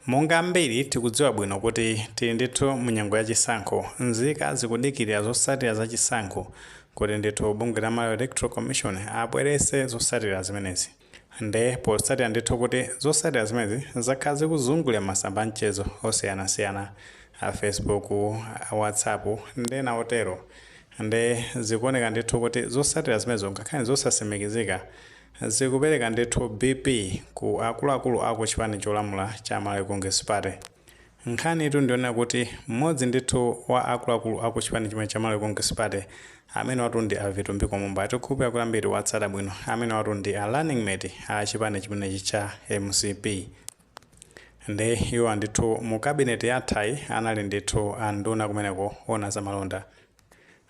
Monga ambiri tikudziwa bwino kuti tili ndithu munyengo ya chisankho, nzika zikudikirira zotsatira za chisankho kuti ndithu bungwe la Malawi Electoral Commission abwerese zotsatira zimenezi. Nde potsatira ndithu kuti zotsatira zimenezi zakhala zikuzungulira masamba a mchezo osiyanasiyana, a Facebook, a WhatsApp ndi ena otero, nde zikuoneka ndithu kuti zotsatira zimenezo, ngakhale zosatsimikizika, zikupereka ndithu BP ku akuluakulu aku chipani cholamula cha Malawi Congress Party. Nkhanitu ndionena kuti mmodzi ndithu wa akuluakulu aku chipani chimene cha Malawi Congress Party, amene watu ndi a Vitumbiko Mumba, tikukhulupirira kuti ambiri watsata bwino, amene watu ndi a running mate a chipani chimenechi cha MCP. Nde iwo ndithu mu cabinet yathayi anali ndithu anduna kumeneko ona zamalonda.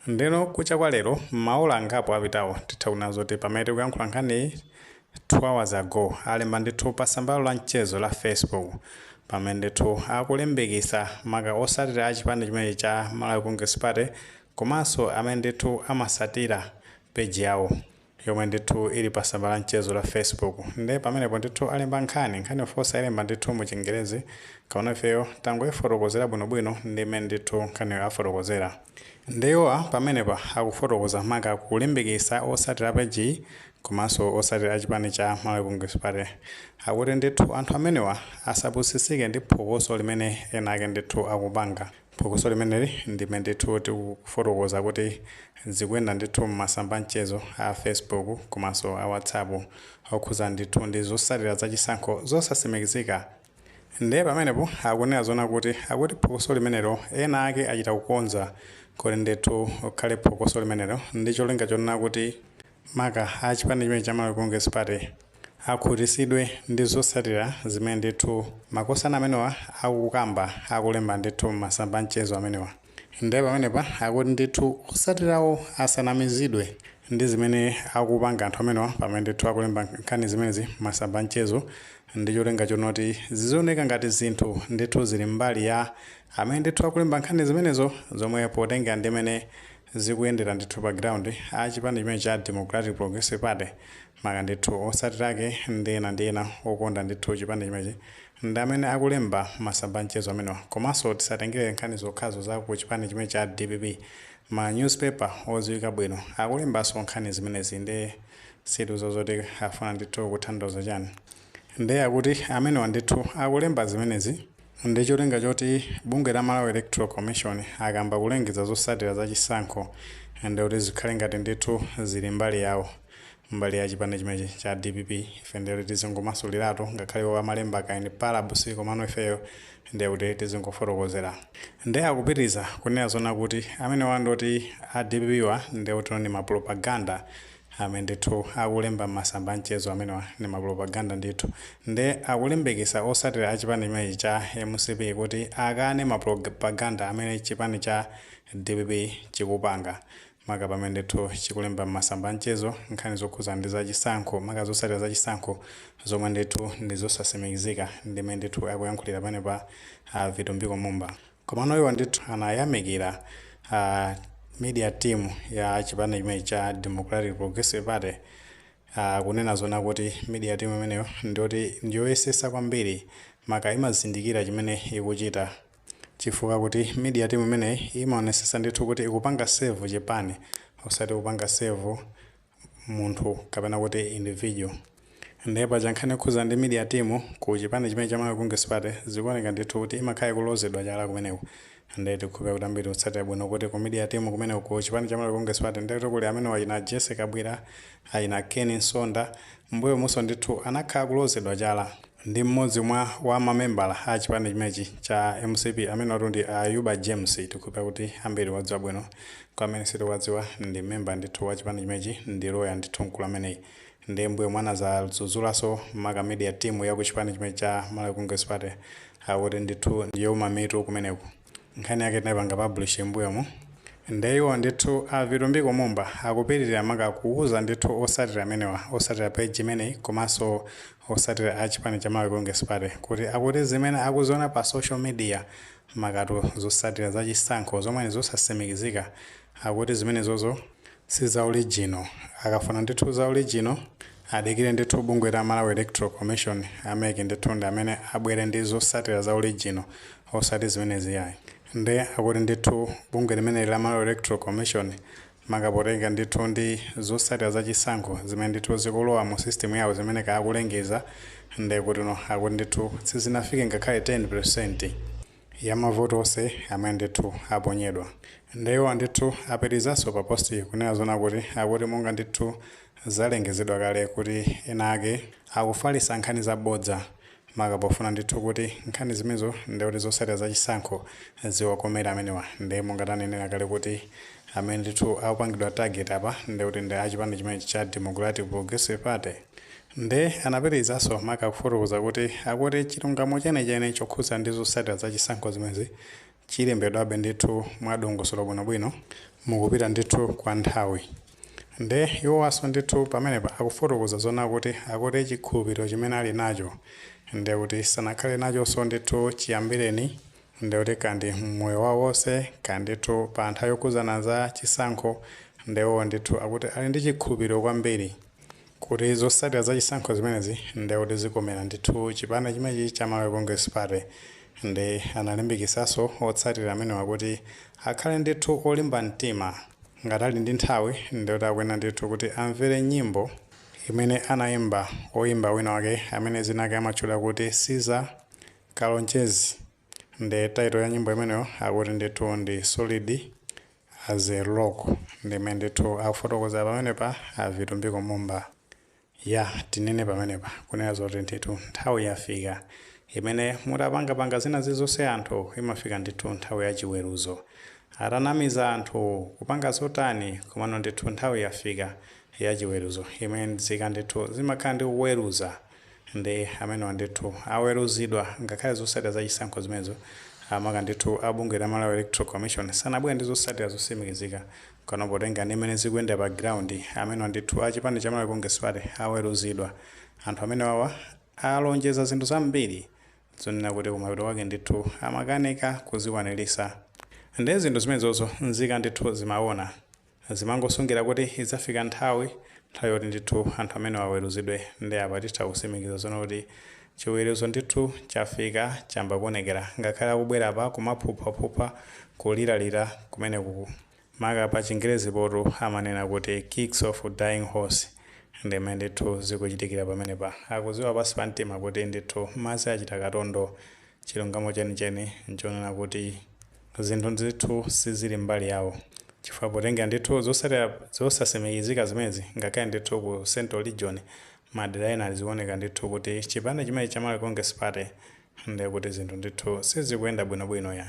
Ndeno kucha kwa lero, maola angapo apitawo, titha kunena zoti pamene tikuyankhula nkhaniyi 2 hours ago, alemba ndithu pa tsambalo la mchezo la Facebook, pamene ndithu akulimbikitsa maka osatira a chipani chimenechi cha Malawi Congress Party komanso amene ndithu amasatira page yawo yomwe ndithu ili pa tsamba la mchezo la Facebook. Nde pamenepo ndithu alemba nkhani. Nkhani yofosa ilemba ndithu mu Chingerezi, kaona ifeyo tangoifotokozera bwinobwino ndi mmene ndithu nkhaniyo afotokozera. Ndeyowa pamenepa akufotokoza maka kulimbikitsa osatira page komanso osatira achipani cha Malawi Congress Party. Akuti ndithu anthu amenewa asapusisike ndi phokoso limene ena ake ndithu akupanga. Phokoso limeneli ndimene ndithu tikufotokoza kuti zikuyenda ndithu m'masamba mchezo a Facebook komanso a WhatsApp, okhuza ndithu ndi zotsatira zachisankho zosatsimikizika. Ndiye pamenepo akunena zona kuti akuti phokoso limenelo ena ake achita kukonza kuti ndithu ukhale phokoso limenelo ndi cholinga chonena kuti maka a chipani chimene cha Malawi Congress Party akhutisidwe ndi zotsatira zimene ndithu makosana amenewa akukamba, akulemba ndithu m'masamba mchezo amenewa. Ndiye pamenepa akuti ndithu otsatirawo asanamizidwe ndi zimene akupanga anthu amenewa pamene ndithu akulemba nkhani zimenezi masamba mchezo, ndi cholinga chonoti zizioneka ngati zinthu ndithu zili mbali ya amene ndithu akulemba nkhani zimenezo, zomwe potengera ndi mmene zikuyendera ndithu pa ground, a chipani chimene cha Democratic Progressive Party, maka ndithu otsatira ake ndi ena ndi ena okonda ndithu chipani chimenechi, ndi amene akulemba masamba mchezo amenewa. Komanso tisatengere nkhani zokhazo za ku chipani chimene cha DPP, ma newspaper odziwika bwino akulembanso nkhani zimenezi. Ndi situzo zoti afuna ndithu kuthandiza chani. Ndiye akuti amenewa ndithu akulemba zimenezi ndi cholinga choti bungwe la Malawi Electoral Commission akamba kulengeza zotsatira za chisankho, ndi kuti zikhale ngati ndithu zili mbali yawo, mbali ya chipani chimenechi cha DPP. Ife ndiye kuti tizingomasuliratu, ngakhale iwo amalemba kaini palabusi, komano ifeyo ndiye kuti tizingofotokozera. Ndiye akupitiriza kunena zona kuti amenewa ndoti a DPP wa ndiye kuti ndi mapropaganda amene ndithu akulemba m'masamba mchezo amenewa, ndi mapropaganda ndithu. Ndiye akulimbikitsa osatira a chipani chimenechi cha MCP kuti akane mapropaganda amene chipani cha DPP chikupanga, maka pamene ndithu chikulemba m'masamba mchezo nkhani zokhuza ndi zachisankho, maka zotsatira zachisankho zomwe ndithu ndi zosatsimikizika, ndimene ndithu akuyankhulira pamenepa a Vitumbiko Mumba. Komano iwo ndithu anayamikira media team ya chipani chimene cha Democratic Progressive Party, kunena zona kuti media team imeneyo ndiyoti ndiyoyesesa kwambiri, maka imazindikira chimene ikuchita, chifukwa kuti media team imeneyi imaonesesa ndithu kuti ikupanga serve chipani, osati kupanga serve munthu kapena kuti individual. Ndiye paja nkhani yokhuza ndi media team ku chipani chimene cha Malawi Congress Party zikuoneka ndithu kuti imakhala ikulozedwa chala kumeneko. Ndiye tikukhulupirira kuti ambiri kutsatira bwino kuti ku media team kumeneko ku chipani cha Malawi Congress Party ndiye kuti kuli amene achina Jesse Kabwira, achina Ken Msonda. Mbuyo munso ndithu anakhala kulozedwa chala ndi mmodzi mwa wa mamembala a chipani chimenechi cha MCP, amene watu ndi Ayuba James. Tikukhulupirira kuti ambiri wadziwa bwino. Kwa amene sitikuwadziwa, ndi memba ndithu wa chipani chimenechi, ndi lawyer ndithu mkulu ameneyi. Ndiye mbuyo mwana zadzudzulaso maka media team ya ku chipani chimene cha Malawi Congress Party, akuti ndithu ndiyouma mitu kumeneko. Nkhani yake tinayipanga publish mbuyomo. Ndiye iwo ndithu a Vitumbiko Mumba akupitirira maka kuuza ndithu osatira amenewa, osatira page imeneyi komanso osatira a chipani cha Malawi Congress Party, kuti akuti zimene akuziona pa social media, makatu zotsatira zachisankho zomwe ndi zosatsimikizika, akuti zimenezozo si za original. Akafuna ndithu za original, Adikire ndithu bungwe la Malawi Electoral Commission, a MEC, ndithu ndi amene abwere ndi zotsatira za original, osati zimenezi yayi. Nde akuti ndithu bungwe limeneli la Malawi Electoral Commission, makapotenga ndithu ndi zotsatira za chisankho zimene ndithu zikulowa mu system yawo, zimene kakulengeza, nde kuti no, akuti ndithu sizinafike ngakhale 10% ya mavoti onse amene ndithu aponyedwa. Ndewa ndithu apitizanso pa post kunena zona kuti akuti monga ndithu zalengezedwa kale kuti ena ake akufalitsa nkhani zabodza, makapofuna ndithu kuti nkhani zimenezo, ndekuti zotsatira za chisankho, ziwakomera amenewa. Nde monga tanenera kale kuti amene ndithu akupangidwa target apa, ndekuti ndi achipani chimene cha Democratic Progressive Party. Nde anapitirizanso maka kufotokoza kuti akuti chilungamo chenicheni chokhudza ndi zotsatira za chisankho zimenezi chilembedwabe ndithu mwadongosolo bwinobwino mukupita ndithu kwa nthawi. Nde iwowanso ndithu pamenepa akufotokoza zona kuti akuti chikhulupiriro chimene ali nacho, ndekuti sanakhale nachonso ndithu chiyambireni, ndekuti kandi mmoyo wawo wonse, kandi ndithu pa nthawi yokhudzana za chisankho, ndewo ndithu akuti ali ndi chikhulupiriro kwambiri kuti zotsatira za chisankho zimenezi ndekuti zikomera ndithu chipani chimenechi cha Malawi Congress Party. Ndi analimbikisanso otsatira amenewa kuti akhale ndithu olimba mtima. Ngati ali ndi nthawi, ndekuti akuyenera ndithu kuti amvere nyimbo imene anayimba oyimba wina wake amene zina ake amatchula kuti Caesar Kalonjezi. Ndi title ya nyimbo imeneyo akuti ndithu ndi "Solid as a Rock". Ndimene ndithu akufotokoza pamenepa a Vitumbiko Mumba. Ya, tinene pamenepa kunena zoti ndithu nthawi yafika imene mutapangapanga zina zizonse, anthu imafika ndithu nthawi ya chiweruzo. Atanamiza anthu, kupanga zotani, komano ndithu nthawi yafika ya chiweruzo imene nzika ndithu zimakhala ndi kuweruza. Ndi amenewa ndithu aweruzidwa, ngakhale zotsatira za chisankho zimenezo, amaka ndithu abungwe la Malawi Electoral Commission sanabwere ndi zotsatira zotsimikizika. Kano potenga ndi imene zikuyenda pa ground, amenewa ndithu achipani cha Malawi Congress Party aweruzidwa. Anthu amenewawa alonjeza zinthu zambiri zonena kuti kumapeto kwake ndithu amakanika kuzikwanirisa. Ndi zinthu zimenezozo nzika ndithu zimaona, zimangosungira kuti idzafika nthawi yoti ndithu anthu amene aweruzidwe. Ndi apa titha kutsimikiza zona kuti chiweruzo ndithu chafika, chamba kuonekera, ngakhale akubwera pa kumaphuphaphupha, kuliralira kumeneku. Maka pa Chingerezi potu amanena kuti "kicks of dying horse". Ndimene ndithu zikuchitikira pamenepa, akudziwa pansi pa mtima kuti ndithu madzi achita katondo. Chilungamo chenicheni nchonena kuti zinthu ndithu sizili mbali yawo, chifukwa potenga ndithu zotsatira zosatsimikizika zimenezi, ngakhale ndithu ku Central Region madera ena zikuoneka ndithu kuti chipani chimene cha Malawi Congress Party, ndekuti zinthu ndithu sizikuyenda bwinobwino ya.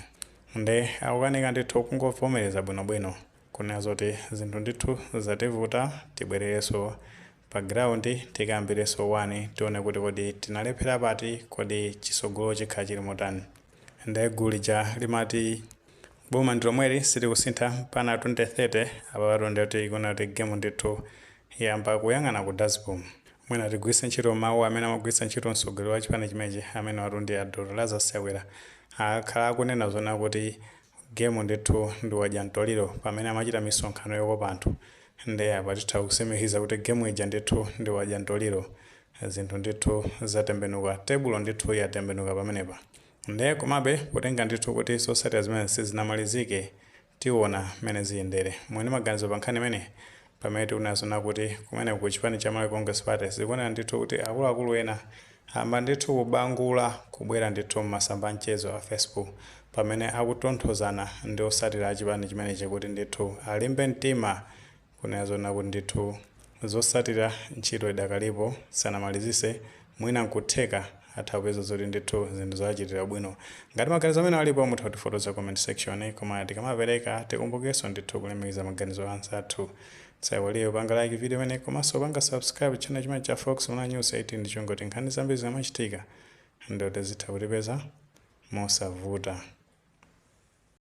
Nde akukanika ndithu kungovomereza bwinobwino kunena zoti zinthu ndithu zativuta, tibwererenso pa ground, tikayambirenso 1, tione kuti kodi tinalephera pati, kodi chisogolo chikhala chili motani. Nde gulu lija limati boma ndi lomweli, sitikusintha mpaka 2030. Apapatu ndikuti ikuona kuti game ndithu yamba kuyang'ana ku dustbin. Mwina tigwiritse ntchito mawu amene amagwiritsa ntchito mtsogoleri wa chipani chimenechi, amene watu ndi a Dr Lazarus Chakwera. Akhala akunena zona kuti game ndithu ndi wadya mtoliro pamene amachita misonkhano yokopa anthu. Nde apa titha kutsimikiza kuti game ija ndithu ndi wadya mtoliro. Zinthu ndithu zatembenuka, tebulo ndithu yatembenuka pamenepa. Nde komabe potenga ndithu kuti zotsatira zimene sizinamalizike, tiona mmene ziyendere. Mwini maganizo pa nkhani imene pamene tikunena kuti kumene ku chipani cha Malawi Congress Party zikuonera ndithu kuti akuluakulu ena amba ndithu kubangula, kubwera ndithu m'masamba a mchezo a Facebook pamene akutonthozana ndi otsatira a chipani chimenechi kuti ndithu alimbe mtima, kunena zona kuti ndithu zotsatira ntchito idakalipo, sanamalizise, mwina nkutheka atha kupeza zoti ndithu zinthu zachitira bwino. Ngati maganizo amene alipo, mutha kutifotokoza comment section. Koma tikamapereka, tikumbukenso ndithu kulemekeza maganizo anzathu. Tisaiwalire kupanga like video imene, komanso kupanga subscribe channel chimene cha Fox Muna News 18, ndichongoti nkhani zambiri zikamachitika ndoti zitha kutipeza mosavuta.